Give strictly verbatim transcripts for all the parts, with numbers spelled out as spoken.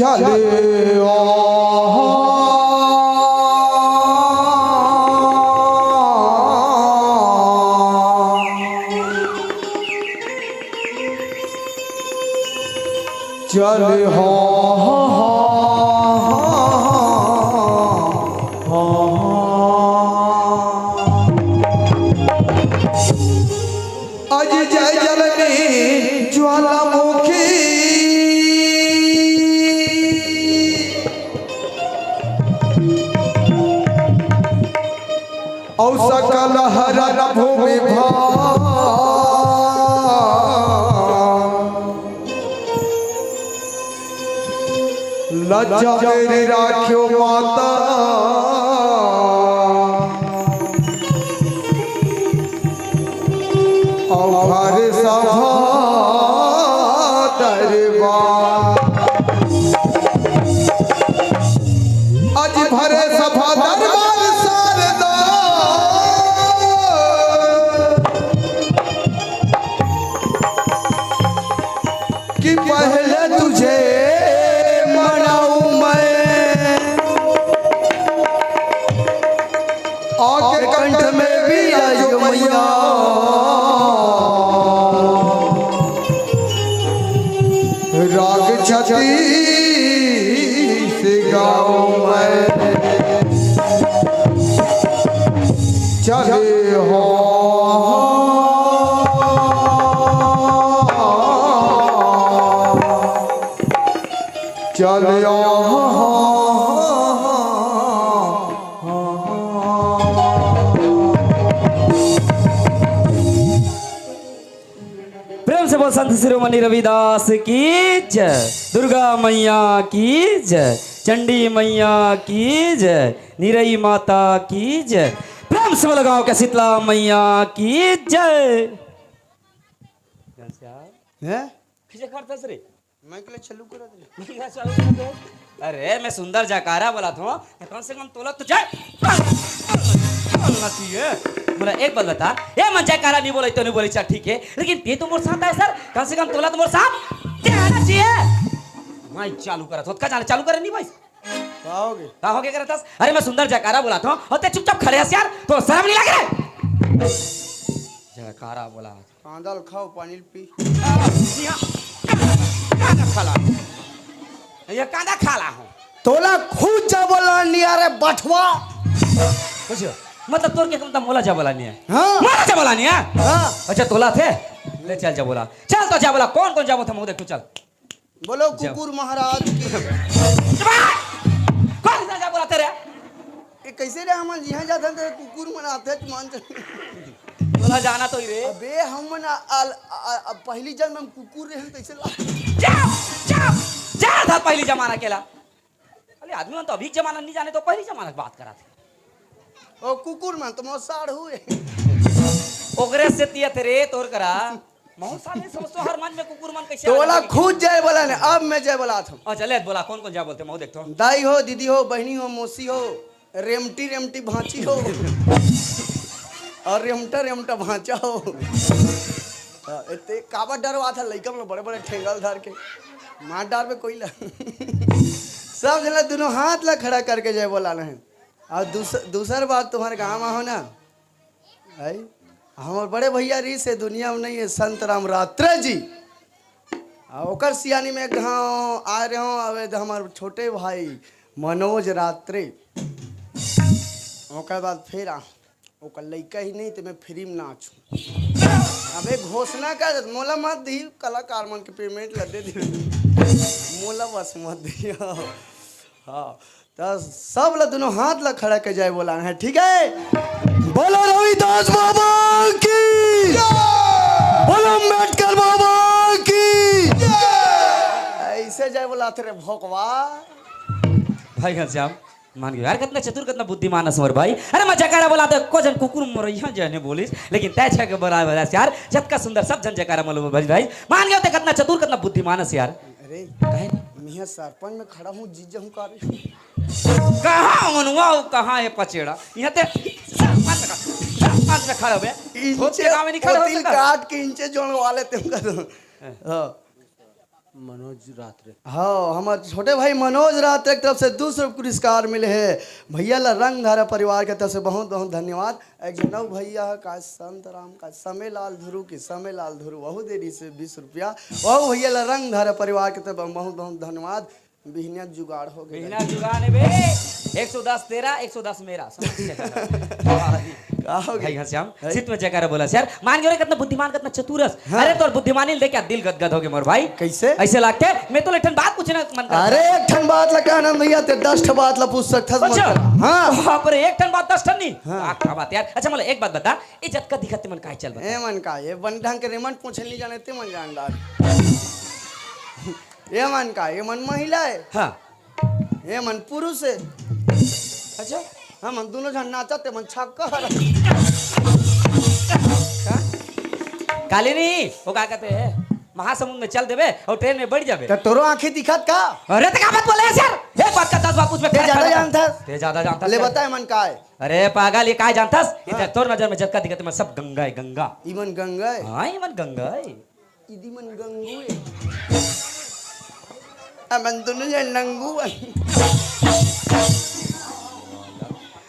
चले आ। चले हा, हा, हा, हा, हा। अजय जलनी ज्वालामुखी। अउ सकल हरन भूमि भार। लज्जा मेरी राख्यो माता। अउ भरे सभा दरबार। अजय भरे सभा दरबार शारदा। कि पहले तुझे मनाऊं मैं। आके कंठ में भी आयो मैया। राग छत्तीस गाऊं मैं। चले हो। चले हो। प्रेम से बोल संत शिरोमणि रविदास की जय, दुर्गा मैया की जय, चंडी मैया की जय, निरई माता की जय। प्रेम से बोल गांव के शीतला मैया की जय। हैं? कैसे करता रे? मैं कले चालू करा दे। मैं कले चालू करा दे। अरे, मैं सुंदर जयकारा बोला था, तो कम से कम तोला तो जय बोलना चाहिए। बोला, एक बात बता, ये मन जयकारा नहीं बोला तो नहीं बोली, चल ठीक है, लेकिन ये तो मोर साथ है सर, कम से कम तोला तो मोर साथ देना चाहिए। मैं चालू करा था, का जाने चालू करे नहीं भाई? का हो गए? का हो गया करता? अरे, मैं सुंदर जयकारा बोला था, और ते चुपचाप खड़े हस यार, तो शर्म नहीं लग रहा? जयकारा बोला। कांदा ल खाओ, पानी ल पी। निया, कांदा खाला। ये कांदा खाला हो। तोला खुद जय बोला निया रे बठवा। बुझियो? मतलब तोर के मतलब मोला जय बोला निया? हाँ। मोला जय बोला निया? हाँ। अच्छा तोला थे? ले चल जय बोला। चल तो जय बोला। कौन कौन जय बोलथे मुँह देख तू चल। बोलो जय। कुकुर महाराज की। कौन सा जय बोला तेरे? ए, कैसे रे, हमन जिहाँ जाथन त कुकुर मन आथे, मान चल। तोला जाना तो ही रे। अबे, हमन आ, आ, आ, आ, पहली जन्म में कुकुर रहे, कैसे ला? जा, जा, जा था पहली जमाना केला। अरे, आदमी मन तो अभी जमाना नहीं जाने, तो पहली जमाना की बात करा थे। ओ, कुकुर मन तो मोर साढ़ू हे। ओकरे से तिया थे रे, तोर करा। महू साले समझतो हर मंच में कुकुर मन कैसे आ तोला जाथे? खुद जय बोला ने, अब मैं जय बोला था। अच्छा, ले बोला, कौन कौन जय बोलथे, महू देखतो। दाई हो, दीदी हो, बहनी हो, मौसी हो, रेमटी रेमटी भांची हो, और रेमटा रेमटा भांचा हो। हाँ, एते काबर डरवा था लइका मन बड़े बड़े ठेंगल धर के मार डार में कोई ला। सब जना दोनों हाथ ला खड़ा करके जय बोला नहीं। और दूस-, दूसर बात तुम्हारे गाँव में हो ना, है? हमर बड़े भैया रहिस हे दुनिया में नहीं है, संत राम रात्रे जी। आ ओकर सियानी में एक घाव आए रहे हो, अबे तो हमार छोटे भाई मनोज रात्रे। ओकर बाद फिर आ, ओकर लइका ही नहीं तो मैं फ्री में नाचूं। अबे घोषणा कर, मोला मत दी, कलाकार मन के पेमेंट ला दे दे, मोला बस मत दी। हाँ, त सब ला दोनों हाथ ला खड़ा के जय बोला है, ठीक है? बोलो रविदास बाबा की, बोलो अम्बेडकर बाबा की। ऐसे जय बोला थे रे भोकवा। भाई घनश्याम, मान गयो यार, कितना चतुर, कितना बुद्धिमान है मोर भाई। अरे मैं जयकारा बोला थे, को जन कुकुर मोर यहाँ जय नहीं बोलिस, लेकिन तय छह के बराबर है यार, जतका सुंदर सब जन जयकारा बोलो भाई, भाई मान गयो ते कितना चतुर, कितना बुद्धिमान है यार। अरे, काहे? मियाँ सरपंच में खड़ा हूँ, जीत जाऊँ का रे? कहाँ मनुआ हो, कहाँ है पचेड़ा? यहाँ ते सरपंच का, सरपंच में खड़ा हुए। धोती इंचे, गाँव में नहीं खड़ा हो ओतिल सकता। काट के इंचे जोड़वा लेते हैं उनका तो। हाँ। हाँ। मनोज रात्रे। हाँ, हमर छोटे भाई मनोज रात्रे के तरफ से दू सौ रुपये पुरस्कार मिले हे। भैया ला रंगधारा परिवार के तरफ से बहुत बहुत धन्यवाद। एक जनऊ भैया ह का संत राम का समय लाल धुरू की समय लाल धुरू वहू दे रही से बीस रुपया। वहू भैया ला रंगधारा परिवार के तरफ बहुत बहुत धन्यवाद। बिहनिया जुगाड़ हो गया। बिहनिया जुगाड़ है बे। एक सौ दस तेरा, एक सौ दस मेरा। समझ गया? का हो गया? भाई घनश्याम, हैं? सित में जयकारा बोला यार। मान गयो रे, कितना बुद्धिमान, कितना चतुरस। हाँ। अरे, तोर बुद्धिमानी देख के दिल गदगद हो गया मोर भाई। कैसे? ऐसे लागते, मैं तो एक ठन बात पूछना मन करता। अरे, एक ठन बात ला का आनंद भैया, ते दस ठन बात ला पूछ सकथस मोर अच्छा। करा। हाँ। बाप रे, एक ठन बात दस ठन नहीं। हाँ। वाह, क्या बात यार। अच्छा, मतलब एक बात बता, ये जतका दिखत ते मन काय चल बता। ए मन का, ये बन ढंग के रेमन पूछे नहीं जाने ते मन जान डार। ये मन का, ये मन महिला है। हाँ। ये मन पुरुष है। अच्छा। हमन दोनों झन नाचत ते मन छक्का हर। काले नहीं, वो का कहते हैं, महासमुंद में चल देबे और ट्रेन में बैठ जाबे। तो तोरो आंखें दिखत का? अरे, ते का बात बोले यार? एक बात का दस बात पूछ में ते ज्यादा जानथस। ते ज्यादा जानथस ले यार। बता, ये मन का है? अरे पागल, ये का जानथस? ये हाँ। तोर नजर में जतका दिखत ते मन सब गंगा है, गंगा। ई मन गंगा है? हाँ, ई मन गंगा है। इदी मन गंगू है। हमन दोनों जन नंगू हन।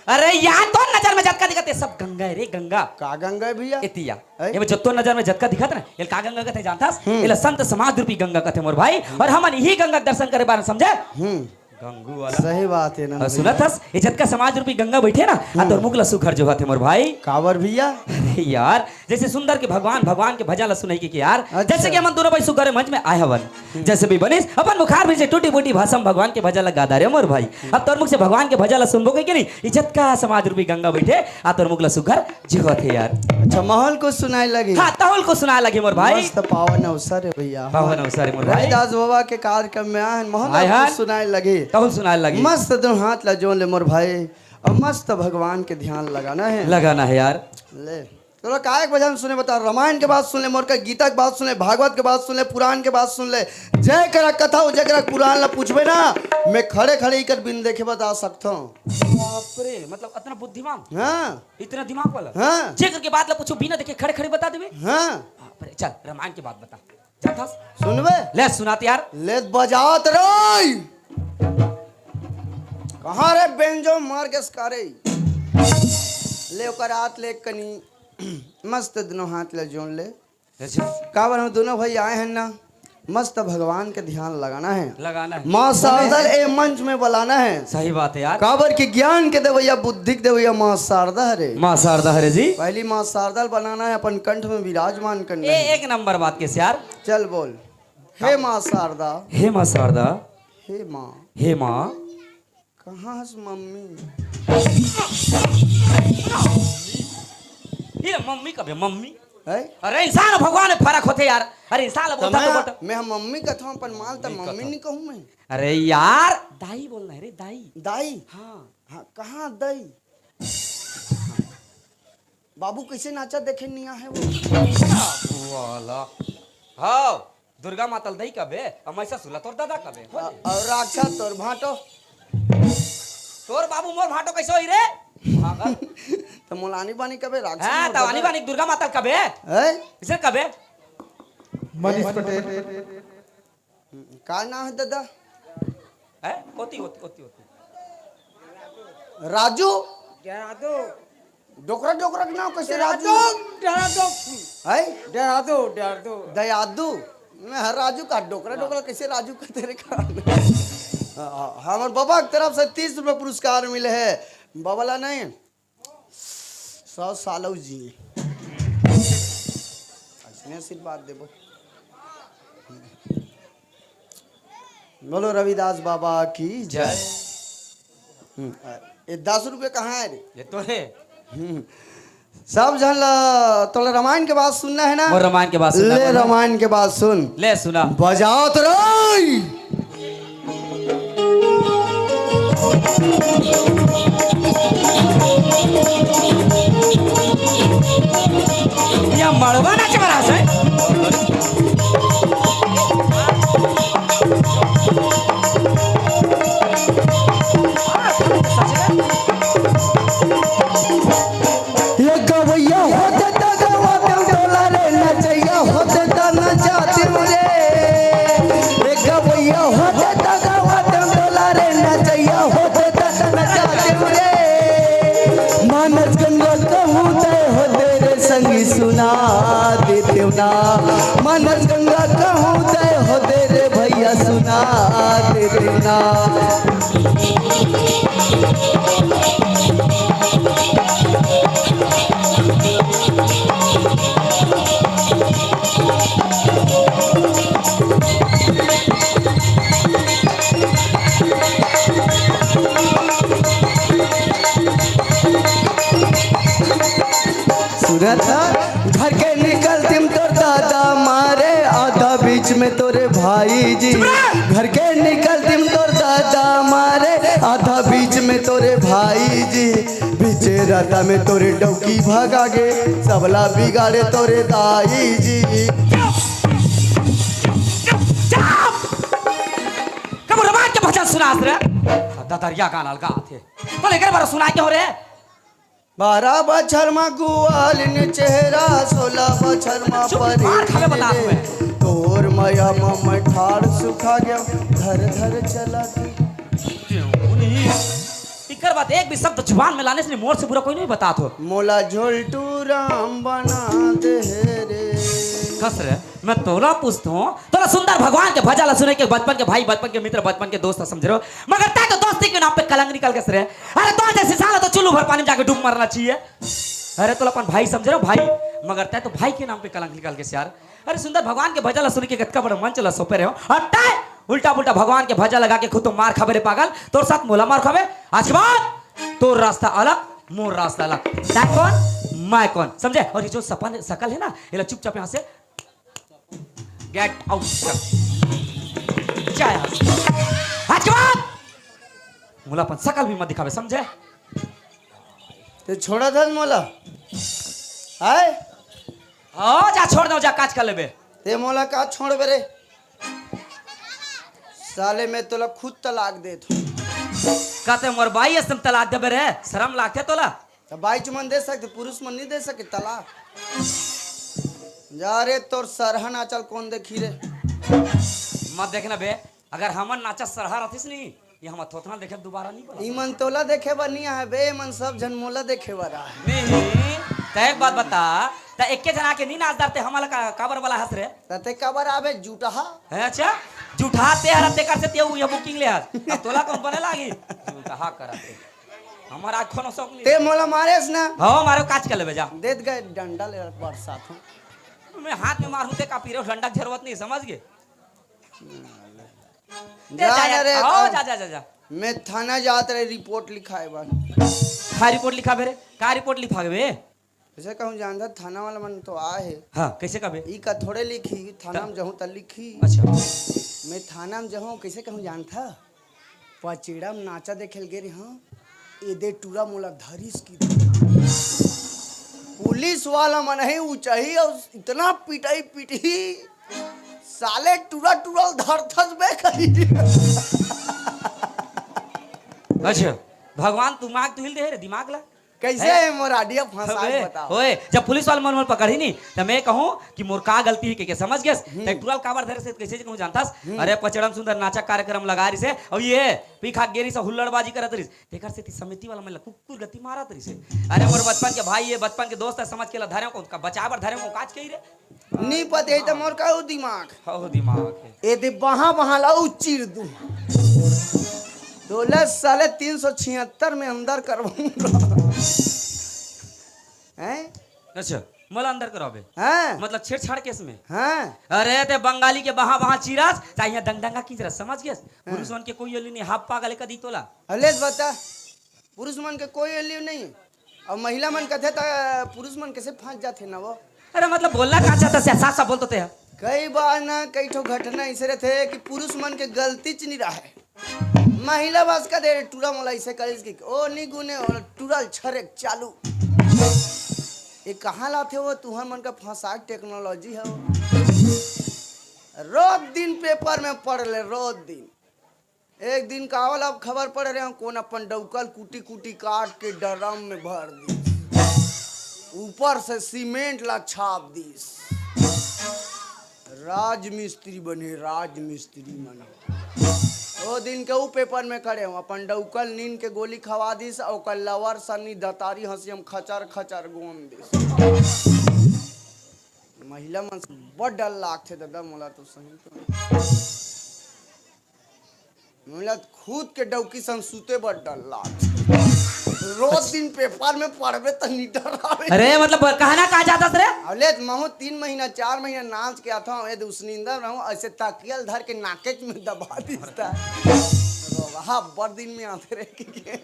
अरे यार, तोर नजर में जतका दिखत ते सब गंगा है रे, गंगा। का गंगा है भैया? एतिया। हैं? ये में जत्तो नजर में जतका दिखत ना, ये का गंगा कथे जानथस? हम्म। ये ला संत समाज रूपी गंगा कथे मोर भाई, और हमन यही गंगा के दर्शन करे बार समझे। हम्म। गंगू वाला। सही बात है ना और भैया। सुनत हस, ये जतका समाज रूपी गंगा बैठे ना, आ हम्म। तोर मुख ला सुघर जोहत हे मोर भाई। काबर भैया? अरे यार, जैसे सुंदर के भगवान, भगवान के भजन ला सुनई के, के यार, अच्छा। जैसे कि हमन दोनों भाई सुघर मंच में आए हवन, हम्म। जैसे भी बनिस, अपन मुखार में से टूटी फूटी भाषा में भगवान के भजन ला गा डारे मोर भाई। अब तोर मुख से भगवान के भजन ला सुनबो के, के नहीं, ये जतका समाज रूपी गंगा बैठे, आ तोर मुख ला सुघर जोहत हे यार। अच्छा, माहौल कुछ सुनाए लगी। हाँ, तहूल कुछ सुनाए लगी मोर भाई। मस्त पावन अवसर है भैया। पावन अवसर है मोर भाई। रविदास बाबा के कार्यक्रम में आए हैं, माहौल हाय कुछ हाय। सुनाए लगी। तहूल सुनाए लगी। मस्त दोनों हाथ ला जोड़ ले मोर भाई, और मस्त भगवान के ध्यान लगाना है। लगाना है यार। ले, तोला काय के भजन सुने बता, रामायण के बात सुन ले, मोर के गीता के बात सुन ले, भागवत के बात सुन ले, पुराण के बात सुन ले, जय करा कथा हो, जय करा पुराण ला पूछबे ना, मैं खड़े खड़े इकर बिन देखे बता सकता हूँ। बाप रे, मतलब इतना बुद्धिमान? हाँ। इतना दिमाग वाला? हाँ। जे करके बात ला पूछो, बिना देखे खड़े खड़े बता देबे? हाँ। बाप रे, चल रामायण के बात बता। जानथस? सुनबे? ले सुनात यार। ले बजात रे। कहाँ रे बेंजो मार के सकारे? ले ओकर आत ले कनी मस्त दोनों हाथ ले जोड़ ले। अच्छा। काबर हम दोनों भाई आए हैं ना, मस्त भगवान के ध्यान लगाना है। लगाना है। माँ शारदा ए मंच में बुलाना है। सही बात है यार। काबर के ज्ञान के देवैया, बुद्धि के देवैया माँ शारदा हरे। माँ शारदा हरे जी। पहली माँ शारदा बनाना है, अपन कंठ में विराजमान करना ए, है। एक नंबर बात के यार। चल बोल। हे माँ शारदा। हे माँ शारदा। हे माँ। हे माँ। कहाँ हस मम्मी? ये मम्मी कबे मम्मी? है? अरे इंसान अउ भगवान में फरक होथे यार। अरे इंसान ला तो बोलता तो मैं, बोलता। मैं मम्मी कथौं, अपन माँ ल त मम्मी नहीं कहूँ मैं। अरे यार, दाई बोलना है रे, दाई। दाई? हाँ। हाँ, कहाँ दाई? बाबू कैसे नाचा देखे नहीं आहे वो। वाला। हाँ। दुर्गा माता ल दई कबे, अउ मैं ससुर ला तोर ददा कबे, हो अ-, ले। अउ राक्षस तोर भांटो। तोर बाबू मोर भांटो कैसे होई रे? पागल। त मोला आनी बानी कबे, राक्षस हाँ, मोर त आनी ददा। बानी दुर्गा माता ल कबे। हैं? किसे कबे? मनीष पटेल। का नाम है ददा? हैं? होती, होती, होती, होती। राजू? डरा दो। डोकरा, डोकरा के नाम कैसे राजू? डरा दो, डरा दो। हैं? डरा दो, डरा दो। दयादू? मैं हर राजू का डोकरा, डोकरा कैसे राजू का तेरे का? हाँ, हमर बाबा के तरफ से तीस रुपये पुरस्कार मिले है। बाबा ला नहीं, सौ सालव जी। ऐसने आशीर्वाद देबो। बोलो रविदास बाबा की जय। जय। हम्म, ये दस रुपये कहाँ है रे? ये तो है। हम्म, सब झन ला, तोला रामायण के बात सुनना है ना? मोर रामायण के बात सुनना ले, है ना? रामायण के बात सुन। ले सुना। बजाओ तो रे। या मड़वा नाच बना से। ये गवैया होते त गवा दिल डोला रे, नचैया होते त नचा दिल रे। सुनत ह, घर के निकलतिम तोर दादा मारे, आधा बीच में तोरे भाई जी। घर के निकलतिम तोर दादा मारे, आधा बीच में तोरे भाई जी। बीचे राता में तोरे डौकी भगा गे, सबला बिगाड़े तोरे दाई जी। चुप! कब रमान के भजन सुनास रे? ददरिया गाना लगा थे। तो लेकर बार सुना के हो रे? बारह बछर म गुआलिन चेहरा, सोलह बछर म चुप, मार खावे बता रे। तोर मया म मैं ठाड़ सुखा गया, धर धर चला। इकर बात एक भी शब्द जुबान में लाने से नहीं, मोर से बुरा कोई नहीं बतात हो। मोला झोलटू राम बना दे रे। कस रे, मैं तोला पूछत हूँ, तोला सुंदर भगवान के भजन ला सुने के बचपन के भाई, बचपन के मित्र, बचपन के दोस्त समझ रहे हो, मगर तै तो दोस्ती के नाम पे कलंक निकल गे रे। अरे तो जैसे साला तो चुल्लू भर पानी में जाके डूब मरना चाहिए। अरे तोला अपन भाई समझ रहे हो भाई, मगर तै तो भाई के नाम पे कलंक निकल गे यार। अरे सुंदर भगवान के भजन ला सुन के कतका बड़ा मंच ला सौंपे रहे हो, और तै उल्टा पुल्टा भगवान के भजन लगा के खुद तो मार खाबे रे पागल, तोर साथ मोला मार खाबे। आज के बाद तोर रास्ता अलग, मोर रास्ता अलग। तै कौन, मैं कौन, समझे? और ये जो सपन सकल है ना, एला चुपचाप यहाँ से गेट आउट कर। जा यहाँ से। आज के बाद मोला अपन सकल भी मत दिखावे, समझे? ते छोड़ा था मोला? आय? हाँ, जा छोड़ दो, जा काज कर लेबे। ते मोला का छोड़बे रे? साले मैं तोला खुद तलाक देत हूँ। का ते मोर बाई असन तलाक देबे रे? शरम लागथे तोला? त बाई मन दे सकते, पुरुष मन नहीं दे सके तलाक? जा रे, तोर सरहा नाचल कौन देखी रे? मत देखना बे, अगर हमन नाचा सरहा रहतिस नहीं, ये हमर थोथना देखे दुबारा नहीं बना। ई मन तोला देखे बर नहीं आए बे, मन सब झन मोला देखे बर आए। नहीं, त एक बात बता, त एके जना के नहीं नाच डरते, हमला का, काबर वाला हंस रे? त ते काबर आबे जूठहा? है अच्छा, जूठहा ते हर तेकर से ते ये बुकिंग ले हस। अब तोला कौन बने लागी? जूठहा करत हे। हमर आज कोनो शौक नहीं। ते मोला मारेस ना? हो, मारो काज कर लेबे जा। देत गए डंडा ले बरसात हूँ। मैं हाथ में मारूं ते का पीरे डंडा के जरूरत नहीं, समझ गए? जा जा, ना रे, हो, अब जा, जा, जा, जा। मैं थाना जात रहे रिपोर्ट लिखाए बर। का रिपोर्ट लिखाबे रे? का रिपोर्ट लिखाबे? कैसे कहूँ जानता, थाना वाला मन तो आए हे। हाँ, कैसे कहबे? ई का थोड़े लिखी, थाना त- में जहूँ त लिखी। अच्छा। मैं थाना में जहूँ, कैसे कहूँ जानता? पचेड़ा में नाचा देखे ल गे रहे, हाँ, एदे टूरा मोला धरिस कि पुलिस वाला मन हे ऊंचाही और इतना पिटाई पिटही, साले टूरा टूरा धरथस बे कही। अच्छा, भगवान दिमाग तो हिल दे रे, दिमाग ला। कैसे हैं? है मोर आइडिया फंसा अबे, बताओ। ओए, जब पुलिस वाले मन मोर पकड़ही नहीं, त मैं कहूँ कि मोर का गलती है, के, के समझ गेस? हम्म। त टूरा ल काबर धरे से, कैसे कहूँ जानथस? हम्म। अरे, पचड़म सुंदर नाचा कार्यक्रम लगा रही से, और ये पी खा गेरी से हुल्लड़बाजी करत रही, तेकर सेती समिति वाला मन ला कुकुर गति मारत रही से। अरे, मोर बचपन के भाई, ये बचपन के दोस्त है, समझ के ला धरे को, का बचाए बर धरे को, काज कही रे? नी पते ही त मोर का हो दिमाग। हो दिमाग है। ए दे बहा बहा ला उ चीर दूं। तोला साले तीन सौ छिहत्तर में अंदर करवाऊंगा। हैं? अच्छा, मोला अंदर कराबे? हाँ। मतलब छेड़छाड़ केस में? हाँ। अरे ते बंगाली के बहा बहा चीरस, चाहे यहाँ दंग दंगा कीचरस, समझ गेस? हाँ। पुरुष मन के कोई अली नहीं, हाफ पागल है कदी तोला। अलेस बता। पुरुष मन के कोई वैल्यू नहीं है। और महिला मन कथे त पुरुष मन कैसे फंस जाथे ना वो। अरे मतलब बोलना का चाहता से साफ साफ बोल तो ते। कई बार ना कई ठो घटना ऐसे रहते कि पुरुष मन के गलती च नहीं रहे। महिला बस का दे टूरा मोला ऐसे करिस कि ओ नी गुने और टूरा छरेक चालू। ये कहाँ लाथे वो तुहर मन का फंसा टेक्नोलॉजी है वो। रोज दिन पेपर में पढ़ ले, रोज दिन। एक दिन का वाला खबर पढ़ रहे हो, कौन अपन डौकल कूटी कूटी काट के ड्रम में भर दी, ऊपर से सीमेंट ला छाप दीस। राजमिस्त्री बने, राजमिस्त्री मन। ओ दिन के ऊ पेपर में खड़े हो, अपन डौकल नींद के गोली खवा दीस, और ओकर लवर सनी दतारी हंसी हम खचर खचर गोम दीस। महिला मन से बड़ डर लागथे दादा, मोला तो सही तो। मिलत खुद के डौकी संग सुते बर डर लाग। रोज दिन पेपर में पढ़बे त निडर आवे। अरे, मतलब, कहना का चाहत हस रे? अबले महूं तीन महीना, चार महीना नाच के आथंव, यदि उसनिंदा रहूं, अइसे तकिया ल धर के नाकेच में दबा दिस त। रोगहा अब्बड़ दिन में आथे रे कि के।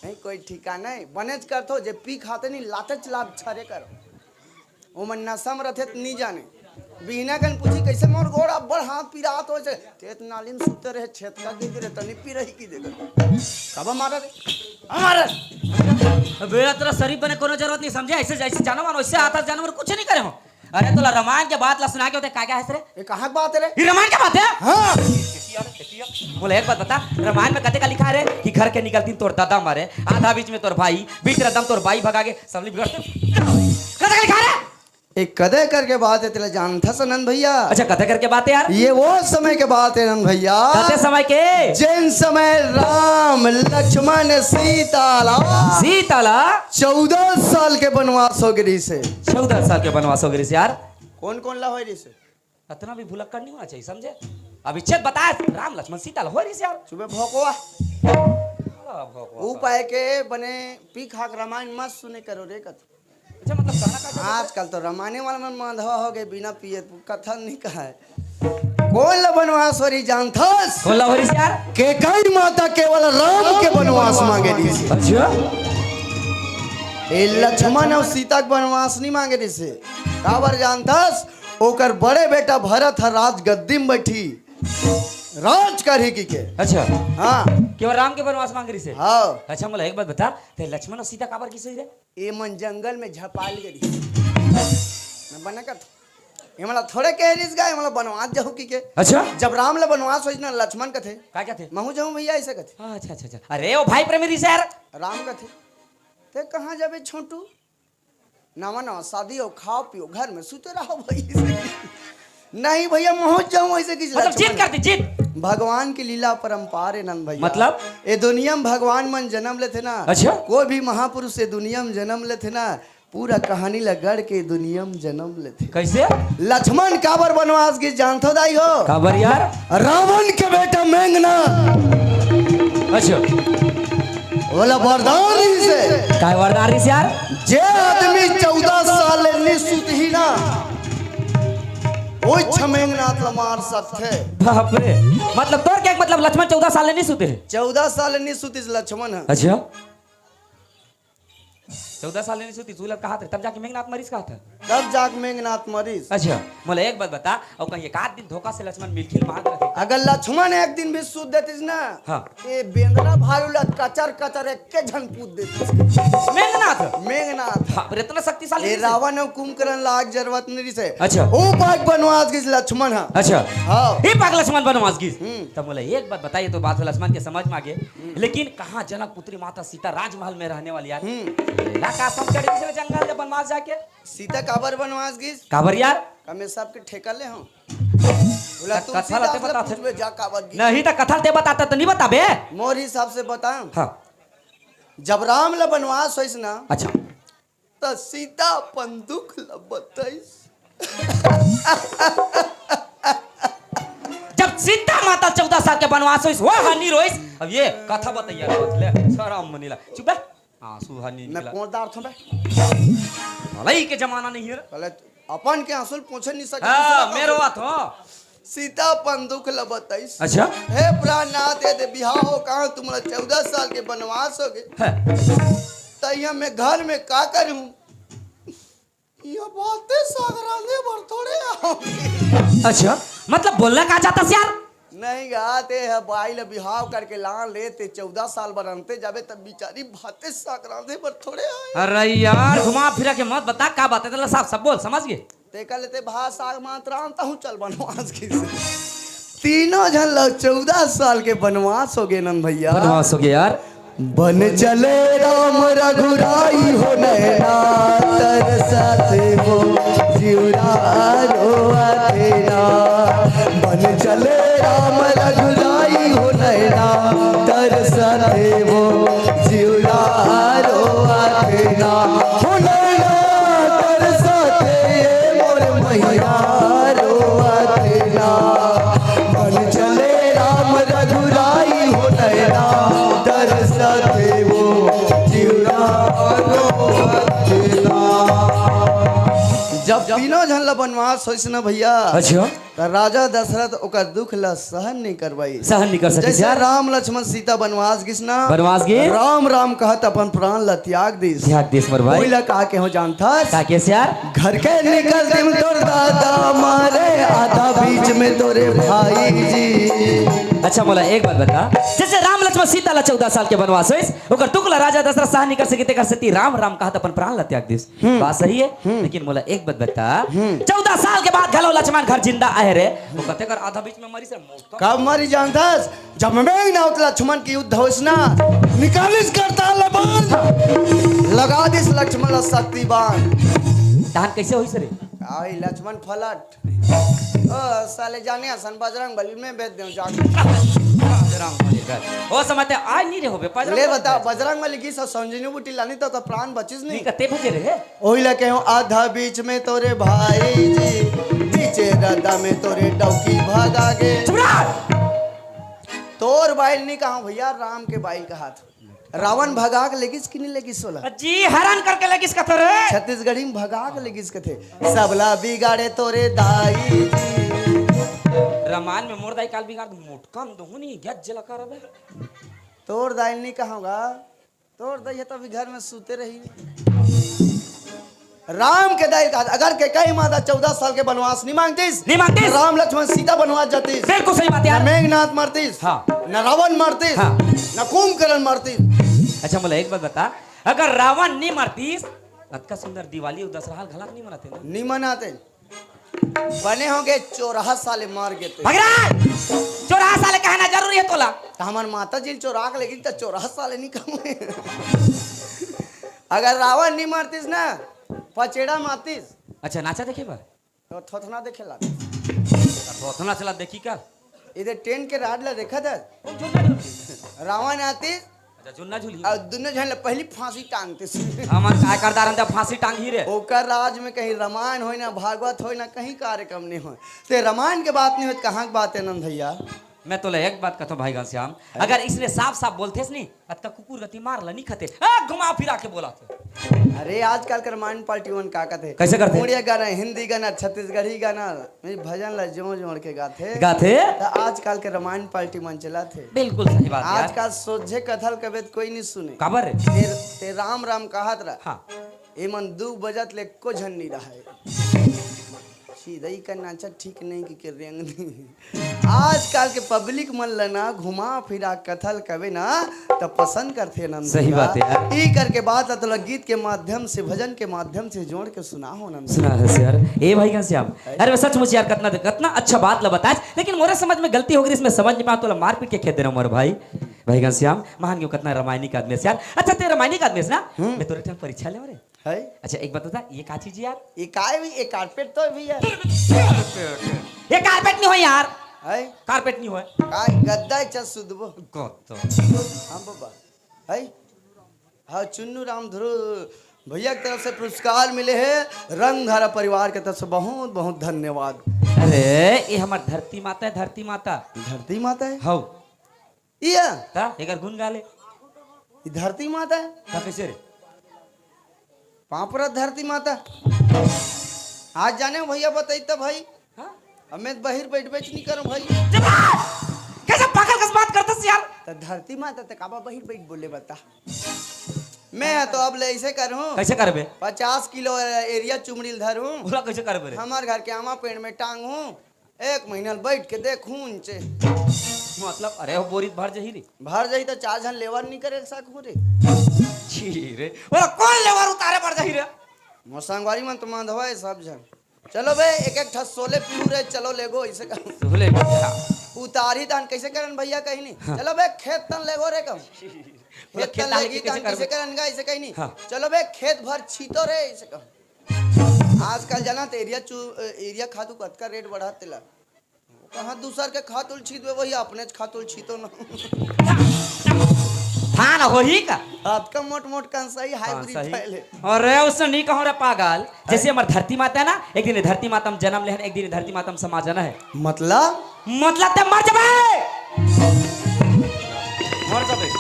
नहीं, कोई ठिकाना नहीं। बनेच करथो, जे पी खाथे नहीं, लातेच लात छरे करो। ओमन नशा म रथे त नी जाने। बिहना कन पूछी, "कइसे मोर गोड़ अब्बड़ हाथ पिरात होइसे?" "ते त नाली म सुते रहे, छेतका गिर गे रहे, तनी पिरही की देखे।" "काबर मारा रे?" "हमारा।" अबे, तोला शरीफ बने कोनो जरूरत नहीं समझे, अइसे, अइसे जानो मानो, अइसे हाथ, हाथ जानो मानो, कुछ नहीं करे हो। अरे, तोला रामायण के बात ला सुना के होते, का, का हे रे? ये कहाँ के बात हे रे? ये रामायण के बात हे? हाँ। बोले, एक बात बता, रामायण में कते का लिखा हे रे कि घर के निकलती तोर दादा मरे, आधा बीच में तोर भाई, बीच रद्दा म तोर बाई भगा के, सबले बिगड़। कते का लिखा हे रे? ए, कदे करके बात हे, तेला जानथस नंद भैया? अच्छा, कते करके बात हे यार? ये वो समय के बात हे नंद भैया। कते समय के? जेन समय राम, लक्ष्मण, सीता ला सीता ला? चौदह साल के बनवास हो गे रिहिसे। चौदह साल के बनवास हो गे रिहिसे यार। कौन कौन ला होय रिहिसे? अतना भी भुलक्कड़ नहीं होना चाहिए, समझे? अब इच्छे बता, राम, लक्ष्मण, सीता ला होय रिहिसे यार। चुपे भोकवा। साला भोकवा। ऊ पाए के बने पी खा के रामायण मत सुने करो रे कथे। अच्छा, मतलब, कहना का चाहत हे? आजकल तो रामायण वाला मन मांधा हो गे, बिना पिए कथा नहीं कहे। कोन ला बनवास होय रिहिस जानथस? कोन ला होय रिहिस यार? कैकई माता केवल राम के बनवास मांगे रिहिसे। अच्छा। ए लक्ष्मण अउ सीता के बनवास नहीं मांगे रिहिसे। काबर जानथस? ओकर बड़े बेटा भरत ह राजगद्दी म बैठी, राज करही की के। अच्छा। हाँ। केवल राम के बनवास मांगे रिहिसे? हाँ। अच्छा, मोला एक बात बता, ते लक्ष्मण अउ सीता काबर गिस होही रे? ए मन जंगल में झपाल गे रिहिस। मैं बने कथंव। ए मन ला थोड़े कहे रिहिस गा, ए मन ला बनवास जाहू की के। अच्छा। जब राम ला बनवास होइस ना, लक्ष्मण कथे, का कथे? "महूं जाहूं भैया," अइसे कथे। अच्छा, अच्छा, अच्छा। अरे, ओ भाई प्रेमी रिहिस यार। राम कथे, "ते कहाँ जाबे छोटू? नवा नवा शादी हो, खाओ पियो, घर में सुते रहो भाई।" नहीं भैया, महूं जाहूं, अइसे गिस मतलब, जिद लक्ष्मण। कर दी, जिद। भगवान के लीला परंपार हे नंद भैया। मतलब? ए दुनिया में भगवान मन जन्म लेथे ना। अच्छा। कोई भी महापुरुष ए दुनिया में जन्म लेथे ना, पूरा कहानी ला गढ़ के दुनिया में जन्म लेथे। कइसे? लक्ष्मण काबर बनवास गिस जानथो दाई हो? काबर यार? रावण के बेटा मेघनाथ। अच्छा। ओला वरदान रिहिसे। काय वरदान रिहिसे यार? जे आदमी चौदह साल ले नी सुतही ना, ओइच मेघनाथ ला मार सकथे। बाप रे। मतलब, तोर के मतलब लक्ष्मण चौदह साल ले नी सुते हे? चौदह साल ले नी सुतिस लक्ष्मण ह। अच्छा। चौदह साल ले नी सुतिस, तू ला कहत रहे, तब जाके मेघनाथ मरिस कहत हे। तब जाके मेघनाथ मरिस। अच्छा, मोला एक बात बता, अउ कहीं एक आध दिन धोखा से लक्ष्मण मिलखिन मांग रहे? अगर लक्ष्मण एक दिन भी सुत देतिस ना, हाँ। ए बेंदरा भालू ला कचर कचर एके झन पूत देतिस। मेघनाथ? मेघनाथ। बाप रे, इतना शक्तिशाली ए रिहिसे? रावण अउ कुंभकर्ण ला आग जरवत नहीं रिहिसे। अच्छा। ओ पाक बनवास गिस लक्ष्मण ह। अच्छा। हाँ। ए पाक लक्ष्मण बनवास गिस। हम्म। तब मोला एक बात बताइए, तो बात लक्ष्मण के समझ में आ गे। हम्म। लेकिन कहाँ जनक पुत्री माता सीता राजमहल में रहने वाली यार। हम्म। ला का समझ चढ़ गिस जंगल ले बनवास जाके? सीता काबर बनवास गिस? काबर यार? का मैं सबके ठेका ले हंव? बोला त तुलसीदास कथा ला ते ले बता। पूछबे जा काबर गिस। नहीं त कथा ते बताता त नहीं बताबे। मोर हिसाब से बता। हाँ। जब राम ला बनवास होइस ना, अच्छा। त सीता अपन दुख ला बताइस। जब सीता माता चौदह साल के बनवास होइस, वो हानि रोइस। अब ये कथा बताइए, ले, शरम मनीला। चुप बे। आंसू हानि मैं निकला। कौन दार थो बे? भलाई के जमाना नहीं है। पहले अपन के आंसू पोंछे नहीं सकत, हाँ, दूसरा का मेरो बोल। बात हो। सीता अपन दुख ल बताइस। अच्छा। हे प्राणनाथ, यदि बिहाव हो कहा तुमला चौदह साल के बनवास हो गे। हाँ। त इहाँ मैं घर में का करूँ? ये बातें साग रांधे बर थोड़े आओगे। अच्छा, मतलब बोलना का चाहता यार? नहीं गा, ते ह बाई ल बिहाव करके लान ले, ते चौदह साल बर अंते जाबे, तब बिचारी भाते साग रांधे बर थोड़े आए। अरे यार, घुमा फिरा के मत बता, का बात है? तेला साफ साफ बोल, समझ गे? तेकर ले ते भात साग मात्र आनता हूँ, चल बनवास गिस। तीनों झन ल चौदह साल के बनवास हो गे नंद भैया। बनवास हो गे यार। बन चले राम रघुराई हो नैना तरसत हो जिउरा रोआ तेरा। बन चले राम रघुराई हो नैना तरसत हो जिउरा रोआ तेरा। हो नैना तरसत मोर मैया रोआ तेरा। बन चले राम तीनों झन ला बनवास होइस ना भैया। अच्छा। त राजा दशरथ ओकर दुख ला सहन नहीं कर पाइस। सहन नहीं कर सकिस जैसे यार। राम लक्ष्मण सीता बनवास गिस ना। बनवास गे। राम राम कहत अपन प्राण ला त्याग दिस। त्याग दिस मोर भाई। ओइला का के हो जानथस? का के यार? घर के निकल दिम तोर दादा मारे आधा बीच में तोरे भाई जी। अच्छा मोला एक बात बता, जैसे राम लक्ष्मण सीता ला चौदह साल के बनवास होइस, ओकर दुख ला राजा दशरथ सहन नहीं कर सकिस, तेकर सेती राम राम कहत अपन प्राण ला त्याग दिस। हम्म। बात सही है, हम्म। लेकिन मोला एक बात बता, हम्म। चौदह साल के बाद घलो लक्ष्मण घर जिंदा आए रे, वो कते कर आधा बीच में मरिस रे, मौत तो कब मरी जानथस? जब मेघनाथ लक्ष्मण के युद्ध होइस ना, निकालिस करताल ले बाण, लगा दिस लक्ष्मण ला शक्ति बाण। तहान कैसे होइस रे? आई लक्ष्मण फलट। ओ साले जाने असन बजरंग बली में बेच देव जाके। बजरंग बली कर। ओ समय ते आज नहीं रे होबे, बजरंग ले बली बता, कर। बजरंग बली गिस अउ संजीवनी बूटी लानिस त प्राण बचिस नहीं। नहीं कते बजे रे? ओही ला कहेंव आधा बीच में तोरे भाई जी, बीचे रदा में तोरे डौकी भगा गे। चुप रह! तोर बाइल नहीं कहा भैया, राम के बाइल कहा था। रावण भगा के लेगिस कि नहीं लेगिस ओला? जी, हरण करके लेगिस कथे रे। छत्तीसगढ़ी में भगा के लेगिस कथे। सबला बिगाड़े तोरे दाई जी। रामायण में मोर दाई काल बिगाड़ दू, मोटका में दोहू नहीं, गज जला कर अबे। तोर दाई नहीं कहूँगा, तोर दाई है तो अभी घर में सूते रही। राम के दाई का अगर के कई माता चौदह साल के बनवास नहीं मांगतीस, नहीं मांगतीस। राम लक्ष्मण सीता बनवास जातीस। बिल्कुल सही बात यार। न मेघनाथ मरतीस, हाँ। न रावण मरतीस, हाँ। न कुंभकर्ण मरतीस। अच्छा, मोला एक बात बता, अगर रावण नहीं मरतीस, अतका सुंदर दिवाली और दशहरा घलाक नहीं मनाते ना? नहीं मनाते। बने होगे चौराहा साले मर गे ते। भगराज! चौराहा साले कहना जरूरी है तोला? त हमर माता जी ल चोरा के लेकिन त चौराहा साले नहीं कहूँ। अगर रावण नहीं मरतीस ना, पचेड़ा मारतीस। अच्छा, नाचा देखे बर? तो थोथना देखे ला। थोथना चला देखी का? इधर टेंट के राड ला देखा था? ओ, झुलना झुलही। रावण आतीस अच्छा, झुलना झुलही। और दोनों झन ला पहली फांसी टांगतीस। हमन काय करदार हन, फांसी टांगही रे। ओकर राज में कहीं रामायण होय ना, भागवत होय ना, कहीं कार्यक्रम नहीं होय। ते रामायण के बात नहीं होय, कहाँ के बात है नंद भैया? मैं तोला एक बात कहता हूँ भाई घनश्याम, अरे। अगर इसने साफ साफ बोलते नहीं, अतका कुकुर गति मार ला नहीं खते। ए, घुमा फिरा के बोला थे। अरे, आजकल के रामायण पार्टी मन का कहते? कैसे करते? उड़िया गाना, हिंदी गाना, छत्तीसगढ़ी गाना, ये भजन ला जोड़ जोड़ के गाथे। गाथे? त आजकल के रामायण पार्टी मन चलाथे। बिल्कुल सही बात यार। आजकल सोझे कथा ल कबे त कोई नहीं सुने। काबर? ते, ते राम राम कहत रह। हाँ। एमन दू बजत ले एको झन नहीं रहे। चिदई का नाचा ठीक नहीं कि, कि रेंग नहीं। आजकल के पब्लिक मन ल ना घुमा फिरा कथा ल कबे ना त पसंद करथे नंद सही भैया। बात है यार। ई करके बात ल तोला गीत के माध्यम से, भजन के माध्यम से जोड़ के सुना हो नंद। सुना है यार। ए भाई घनश्याम, अरे सचमुच यार, कतना, कतना अच्छा बात ला बताए, लेकिन मोरे समझ में गलती हो गई, इसमें समझ नहीं पाया, तोला मारपीट के खेद देना मोर भाई। भाई घनश्याम, महान क्यों कतना रामायणी का आदमी है यार। अच्छा, ते रामायणी का आदमी है ना? हम्म। मैं तोरे ठन परीक्षा ले रे। है? अच्छा, एक बात बता, ये का चीज यार? ये काय भी, ये कारपेट तो भी है। ये कारपेट नहीं हो यार। है? कारपेट नहीं हो। काय गद्दा है, चल सुधबो। गद्दा। हाँ बाबा। है? हाँ, चुन्नू राम ध्रुव भैया की तरफ से पुरस्कार मिले है, रंगधारा परिवार की तरफ से बहुत बहुत धन्यवाद। अरे, ये हमार धरती माता है, धरती माता। धरती माता है? हौ। इया। ता, एकर गुण गा ले। ई धरती माता है। ता कैसे रे? पापरा धरती माता। आज जाने हो भैया, बताई त भाई। हाँ? अब मैं बहिर बैठ बैठ नहीं करूँ भाई। चुप रह! कैसे पागल कस बात करता है यार? त धरती माता त काबा बहिर बैठ बोले बता। मैं तो अब ले ऐसे करूँ। कैसे करबे? पचास किलो एरिया चुमड़ी ल धरूँ। बोला कैसे करबे रे? हमार घर के आमा पेड़ में टांगूँ। एक महीना ल बैठ के देखूँ उनचे। मतलब, अरे हो बोरी त भर जही रे। भर जही त चार झन लेबर नहीं करे सकूँ रे। छी रे, बोला कौन लेबर उतारे बर जही रे? मोर संगवारी मन तो मंदवा है सब झन। चलो बे, एक एक ठस सोले पीऊ रे, चलो लेगो, ऐसे कर। सोले पीऊ। उतारी तन कैसे करन भैया कहीं नहीं। हाँ। चलो बे, खेत तन लेगो रे कम। बोला, खेत खेत तन तन लेगी लेके तन कैसे कैसे करबे? करन गा, ऐसे कहीं नहीं। हाँ। चलो बे, खेत भर छीतो रे, ऐसे कम। आजकल जाना त एरिया चू-, एरिया खातू कतका रेट बढ़ा तेला। कहाँ दूसर के खातुल छीतबे, वही अपने खातुल छीतो ना। थान होही का? आपका मोट मोट कंसाई हाइब्रिड कंसाई। फैले। अरे, उसने नहीं कहो रे पागल। जैसे हमार धरती माता है ना, एक दिन धरती माता में जन्म लेहन, एक दिन धरती माता में समा जाना है। मतलब? मतलब ते मर जाबे। मर जाबे।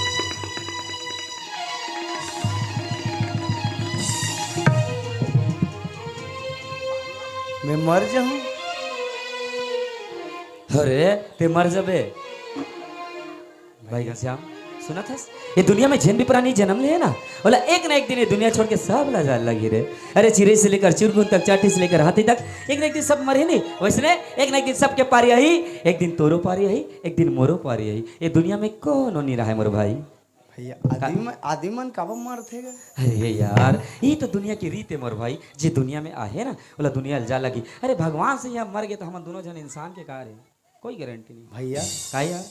मैं मर जाहूं। अरे, ते मर जबे। भाई घनश्याम, सुनत हस? ये दुनिया में जेन भी प्राणी जन्म ले हे ना, ओला एक ना एक दिन ये दुनिया छोड़ के सब ला जाए लगही रे। अरे, चिरई से लेकर चुरगुन तक, चाटी से लेकर हाथी तक, एक ना एक दिन सब मरही नहीं। वैसने एक ना एक दिन सबके पारी आही, एक दिन तोरो पारी आही, एक दिन मोरो पारी आही। ये दुनिया में कोनो नहीं रहे मोर भाई। भैया, आदमी मन, आदमी मन काबर मरथे गा? अरे यार, ये तो दुनिया की रीत है मोर भाई। जे दुनिया में आहे ना, ओला दुनिया ले जा लगही। अरे, भगवान से यहाँ मर गए तो हमन दोनों जन इंसान के का रे? कोई गारंटी नहीं। भैया, का यार?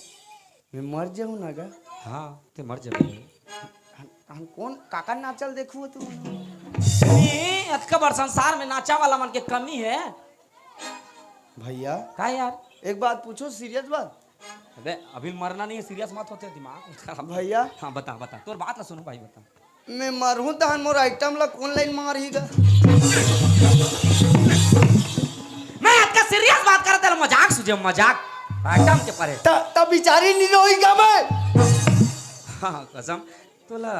मैं मर जाहूं ना गा? हाँ, ते मर जाबे। हम, हम कौन काका नाचल देखू तू? ए, अतका बड़ संसार में नाचा वाला मन के कमी है। भैया, का यार? एक बात पूछो, सीरियस बात। अबे, अभी मरना नहीं है, सीरियस मत होते, दिमाग मत खराब। भैया। हाँ, बता, बता, तोर बात ला सुनो भाई, बता। मैं मरहूं तहन मोर आइटम ला कौन लाइन मारही गा? मैं अतका सीरियस बात करत हंव, मजाक सूझे, मजाक। आइटम के परे। त, त बिचारी नहीं रोही गा मैं? हाँ, कसम। तोला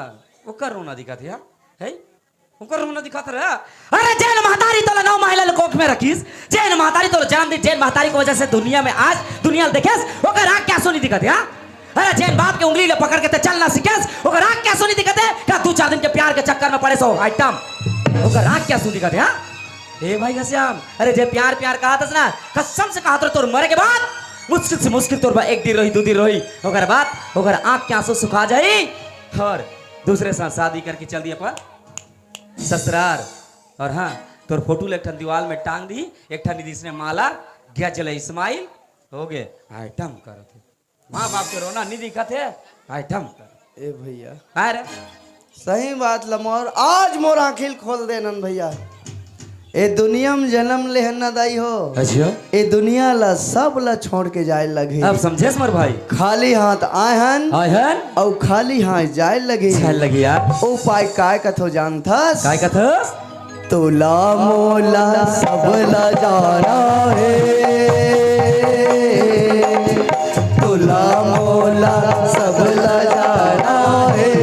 ओकर रोना दिखत हे, हाँ? है? ओकर रोना दिखत रहे। अरे, जेन महतारी तोला नौ महीना ले कोख में रखिस, जेन महतारी तोला जन्म दी, जेन महतारी के वजह से दुनिया में आज दुनिया ल देखेस, ओकर आँख के आंसू नहीं दिखत हे, हाँ? अरे, जेन बाप के उंगली ले पकड़ के ते चलना सीखेस, ओकर आँख के आंसू नहीं दिखत हे? का दू चार दिन के प्यार के चक्कर में पड़े सो आइटम, ओकर आँख के आंसू दिखत हे, हाँ? ए भाई घनश्याम, अरे, जे प्यार प्यार कहत हस ना, कसम से कहत रहे, तोर मरे के बाद मुश्किल से मुश्किल तोर बा एक दिन रही, दू दिन रही, ओकर बाद ओकर आँख के आंसू सुखा जाही और दूसरे साथ शादी करके चल दिही अपन ससुरार। और हाँ, तोर फोटो ल एक ठन दीवाल में टांग दिही, एक ठन दिही इसने माला, गया चले स्माइल, हो गए, आइटम करत हे। माँ बाप के रोना नहीं दिखत हे, आइटम कर। ए भैया। अरे। सही बात ल मोर, आज मोर आँखी ल खोल देन भैया। ए दुनिया में जन्म लेहन ना दाई हो। अच्छा। ए दुनिया ला सब ला छोड़ के जाए लगही। अब समझेस मोर भाई। खाली हाथ आए हन। आए हन। अउ खाली हाथ जाए लगही। जाए लगही यार। उपाय काय कथो जानथस? काय कथस? तोला मोला सब ला जाना हे। तोला मोला सब ला जाना हे।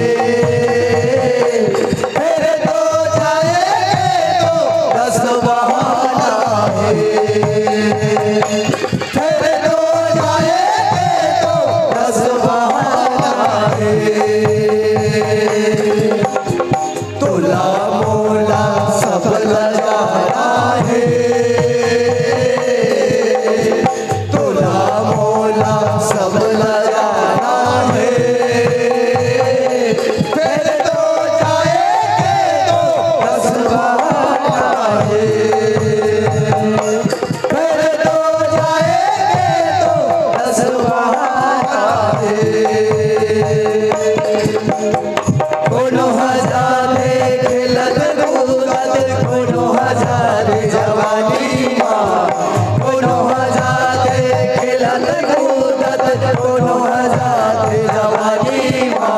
फेर तो जाए के तो दस बहाना हे। फेर तो जाए के तो दस बहाना हे। तोला मोला सब ला जाना हे। तोला मोला सब ला जाना हे। फेर तो जाए के तो दस बहाना हे। फेर तो जाए के तो दस बहाना हे। कोनो ह जाथे खेलत कूदत, कोनो ह जाथे जवानी मा, कोनो ह जाथे खेलत कूदत, कोनो ह जाथे जवानी मा,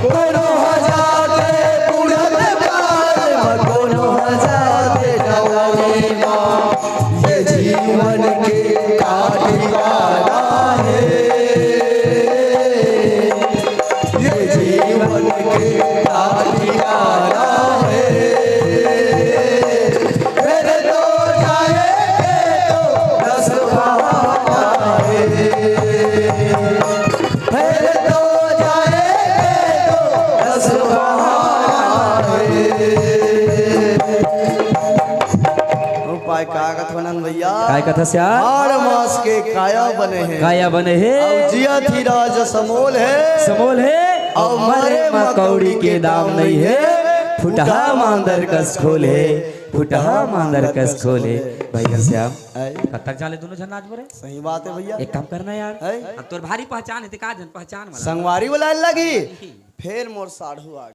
कोनो ह जाथे बुढ़त काल मा, कोनो ह जाथे जवानी मा। ये जीवन के का ठिकाना हे? ये जीवन के का ठिकाना हे? फेर तो जाए के तो दस बहाना हे। फेर तो जाए के तो दस बहाना हे। उपाय का कथो नन भैया? काय कथस यार? हाड़ मांस के काया बने हे। काया बने हे। अउ जियत ही राज समोल हे। समोल हे। अउ मरे म कौड़ी के दाम नहीं हे। फुटहा मांदर कस खोल हे। फुटहा मांदर कस खोल हे। भाई घनश्याम, आय। कब तक जाले दोनों झन नाच बरे? सही बात है भैया। एक काम करना यार। आय। अब तोर भारी पहचान हे, ते का झन पहचान वाला। संगवारी बुलाए लगी। फेर मोर साढ़ू आ